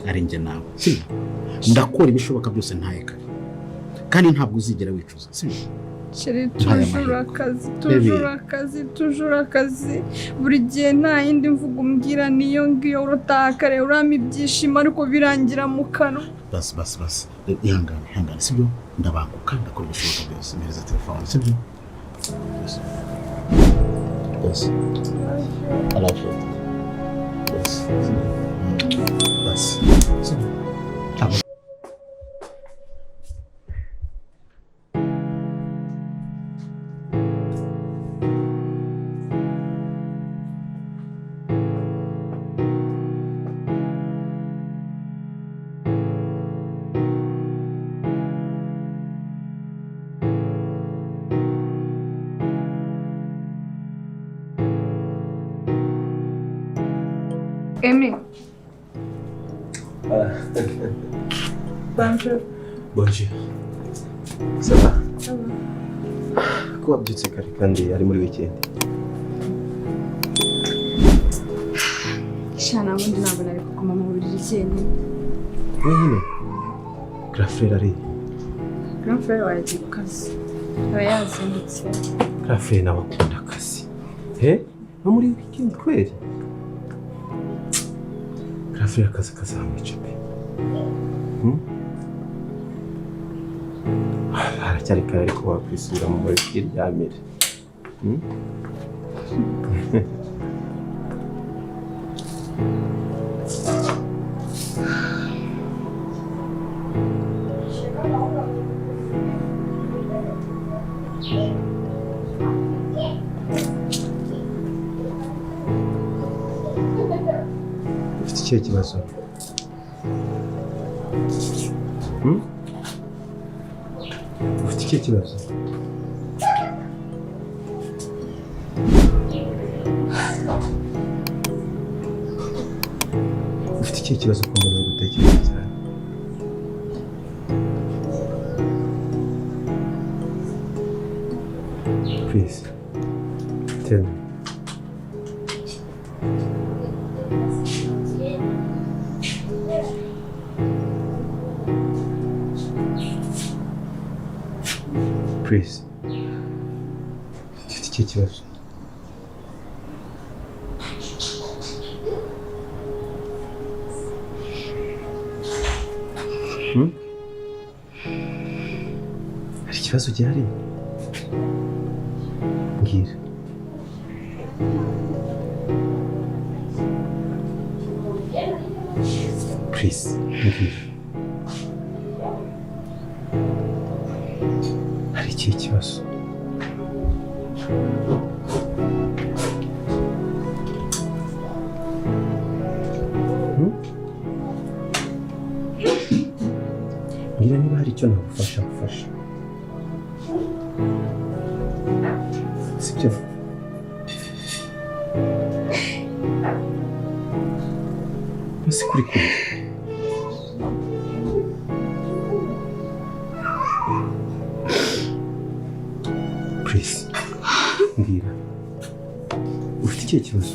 Ari njye nawe, sibyo? Ndakora ibishoboka byose ntaye kare, kandi ntabwo uzigera wicuza, sibyo? Chéri, Mpaye toujours amahirwe. akazi, Baby. toujours akazi, toujours akazi. Buri gihe nta yindi mvugo umbwira, niyo ngiyo. Urataha kare, urampa ibyishimo, ariko birangira mu kanwa. Basi, basi, basi, ihangane, ihangane, sibyo? Ndabanguka, ndakora ibishoboka byose. Mpereza telefone, sibyo? Yes. I love you. Yes. Basi, sibyo? Ntabwo. Emi. Bonjour. Bonjour. Ça va? Ko wabyutse kare kandi ari muri weekend? Sha, nabundi ntabwo nari kuguma mu buriri jyenyine. Wenyine? Grand frère ari? Grand frère wawe yagiye ku kazi. Aba yazindutse. Grand frère nawe akunda akazi. He? No muri weekend kweli? Grand frère akazi kazamwica pe. Haracyari kare ariko wakwisubira mu buriri ukiryamira. Ufite ikihe kibazo? Hmm? Ufite ikihe kibazo? Ufite ikihe kibazo ko mbona uri gutekereza cyane? Please, tell me. Please. Ufite ikihe kibazo? Hmm? Hari ikibazo gihari? Mbwira. Please, mbwira. Hari ikihe kibazo? Hmm? Mbwira niba hari icyo nagufasha, gufasha. Sibyo? Ese kuri kure? Please, mbwira. Ufite ikihe kibazo?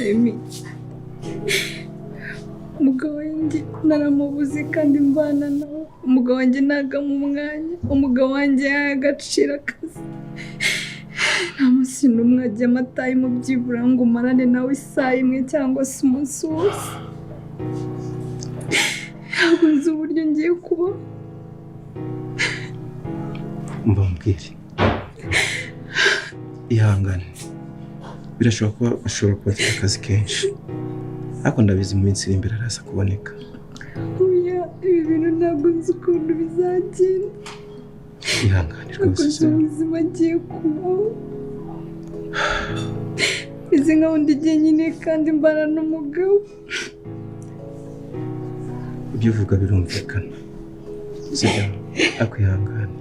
Emi, umugabo wanjye naramubuze kandi mbana nawe. Umugabo wanjye ntago mu mwanya, umugabo wanjye yahaye agaciro akazi. Nta munsi n'umwe ajya amatayi mu byibura ngo umarane nawe isaha imwe cyangwa se umunsi wose. Ntabwo nzi uburyo ngiye kubaho. Umva mubwire. Ihangane. Birashoboka kuba ashobora kuba afite akazi kenshi. Ariko ndabizi mu minsi iri imbere araza kuboneka. Oya, ibi bintu ntabwo nzi ukuntu bizagenda. Ihangane Ntabwo rwose. nzi ubuzima agiye kubaho. Meze nkaho ndi jyenyine kandi mbana n'umugabo. Ibyo uvuga birumvikana. Sibyo? Ariko ihangane.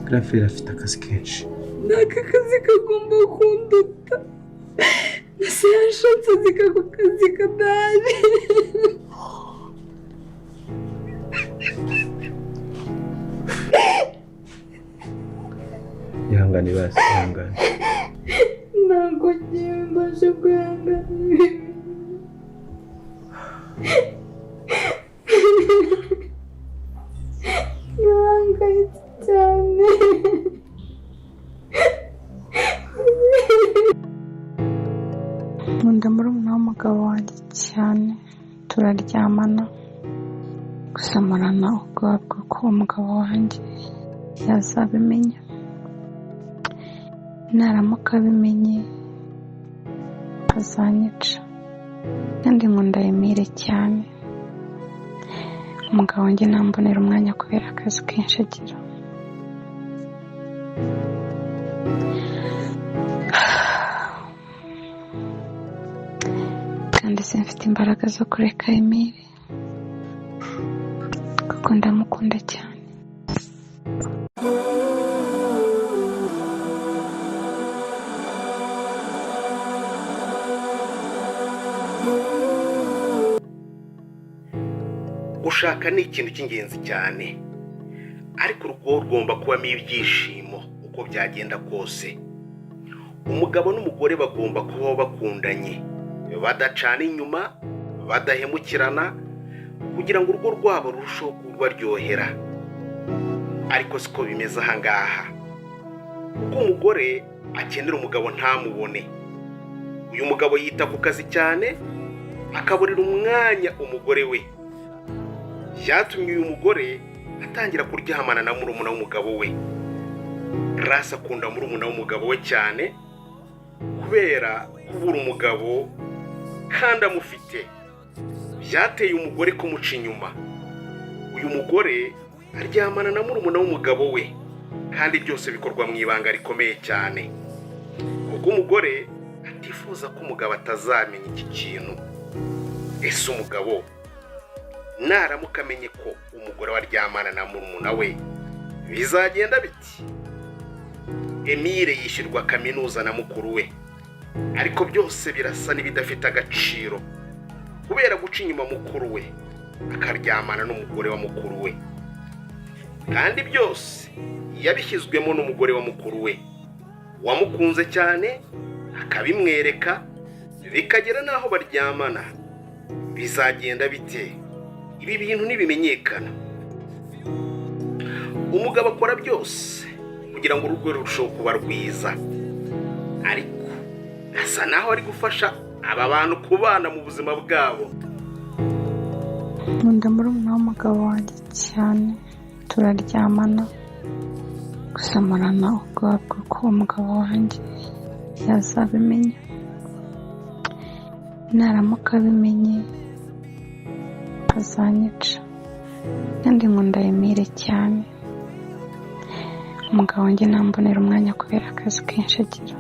Grand frère afite akazi kenshi. N'aka kazi kagomba kunduta. Ese yashatse azi ko ako kazi kadahari. Ihangane basi, ihangane. Ntabwo ngewe mbasha kwihanganira ibi bintu. Umugabo wanjye cyane, turaryamana, gusa mporana ubwoba bw'uko umugabo wanjye yazabimenya. Naramuka abimenye azanyica, kandi nkunda Emile cyane. Umugabo wanjye ntambonera umwanya kubera akazi kenshi agira. Kandi simfite imbaraga zo kureka Emile kuko ndamukunda cyane. Gushaka ni ikintu cy'ingenzi cyane, ariko urugo rugomba kubamo ibyishimo uko byagenda kose. Umugabo n'umugore bagomba kubaho bakundanye, badacana inyuma, badahemukirana, kugira ngo urugo rwabo rurusheho kubaryohera. Ariko siko bimeze aha ngaha, kuko umugore akenera umugabo ntamubone. Uyu mugabo yita ku kazi cyane, akaburira umwanya umugore we. Byatumye uyu mugore atangira kuryamana na murumuna w'umugabo we. Rasi akunda murumuna w'umugabo we cyane kubera kubura umugabo kandi amufite. Byateye umugore kumuca inyuma. Uyu mugore aryamana na murumuna w'umugabo we, kandi byose bikorwa mu ibanga rikomeye cyane, kuko umugore atifuza ko umugabo atazamenya iki kintu. Ese umugabo naramuka amenye ko umugore we aryamana na murumuna we, bizagenda biti? Emile yishyurwa kaminuza na mukuru we, ariko byose birasa n'ibidafite agaciro kubera guca inyuma mukuru we, akaryamana n'umugore wa mukuru we. Kandi byose yabishyizwemo n'umugore wa mukuru we wamukunze cyane, akabimwereka, bikagera n'aho baryamana. Bizagenda bite ibi bintu nibimenyekana? Umugabo akora byose kugira ngo urugo rurusheho kuba rwiza, ariko asa naho ari gufasha aba bantu kubana mu buzima bwabo. Nkunda murumuna w'umugabo wanjye cyane, turaryamana, gusa mporana ubwoba bw'uko umugabo wanjye yazabimenya. Naramuka abimenye azanyica, kandi nkunda Emile cyane. Umugabo wanjye ntambonera umwanya kubera akazi kenshi agira.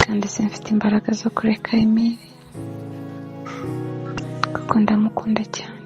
Kandi simfite imbaraga zo kureka Emile kuko ndamukunda cyane.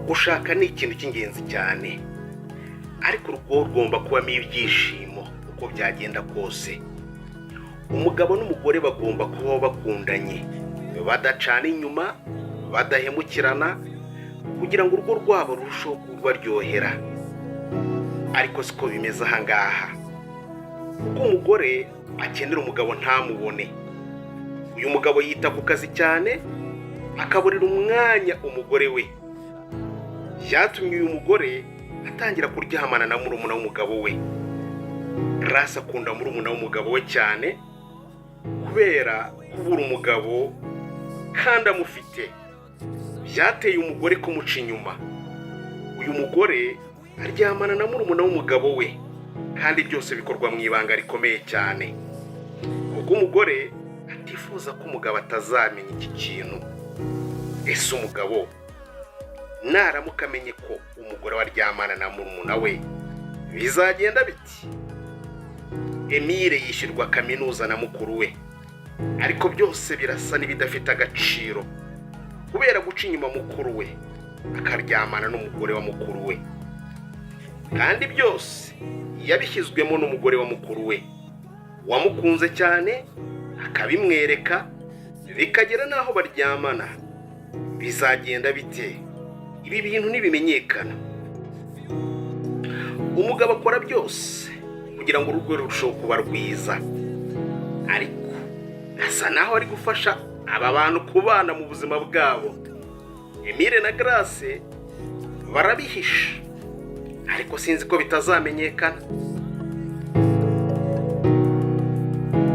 Gushaka ni ikintu cy'ingenzi cyane, ariko urugo rugomba kubamo ibyishimo uko byagenda kose. Umugabo n'umugore bagomba kubaho bakundanye, badacana inyuma, badahemukirana, kugira ngo urugo rwabo rurusheho kubaryohera. Ariko siko bimeze aha ngaha, kuko umugore akenera umugabo ntamubone. Uyu mugabo yita ku kazi cyane, akaburira umwanya umugore we. Byatumye uyu mugore atangira kuryamana na murumuna w'umugabo we. Rasi akunda murumuna w'umugabo we cyane kubera kubura umugabo kandi amufite. Byateye umugore kumuca inyuma. Uyu mugore aryamana na murumuna w'umugabo we, kandi byose bikorwa mu ibanga rikomeye cyane, kuko umugore atifuza ko umugabo atazamenya iki kintu. Ese umugabo naramuka amenye ko umugore we aryamana na murumuna we, bizagenda biti? Emile yishyurwa kaminuza na mukuru we, ariko byose birasa n'ibidafite agaciro kubera guca inyuma mukuru we, akaryamana n'umugore wa mukuru we. Kandi byose yabishyizwemo n'umugore wa mukuru we wamukunze cyane, akabimwereka, bikagera n'aho baryamana. Bizagenda bite ibi bintu nibimenyekana? Umugabo akora byose kugira ngo urugo rurusheho kuba rwiza. Ariko asa naho ari gufasha aba bantu kubana mu buzima bwabo. Emile na Grace barabihisha, ariko sinzi ko bitazamenyekana.